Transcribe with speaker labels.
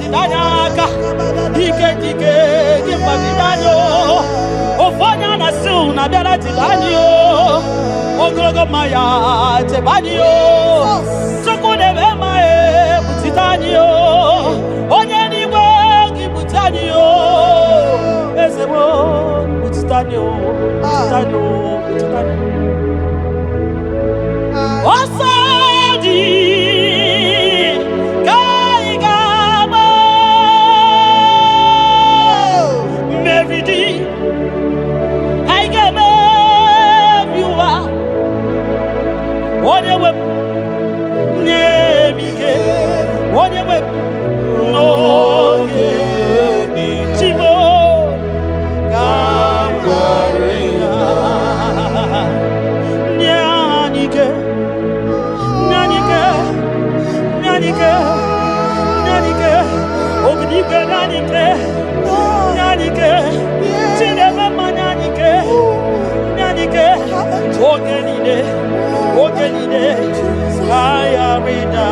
Speaker 1: Jide anyị aka. Ike dike gị gbagide anyị o. Ofu onye na-asị unu abịara jide anyị o. Ogologo mmanya chebe anyị o. Chukwu na-eme mma ekpuchite anyị o. Onye n'igwe gị kpuchite anyị o. Eze m o, kpuchite anyị o, kpuchite anyị o, kpuchite anyị o. Ọsọ dị ka anyị ga-agba, mmeri dị, anyị ga-emebi ụwa. Onye nwe m, nye m ike. Onye nwe m, n'oge chimo ka m ghara ịda. Nye anyị ike, nye anyị ike, nye anyị ike, nye anyị ike. Obidigwe, nye anyị ike, nye anyị ike. Chineke mma, nye anyị ike, nye anyị ike. Oge niile, oge niile, ka anyị ghara ịda.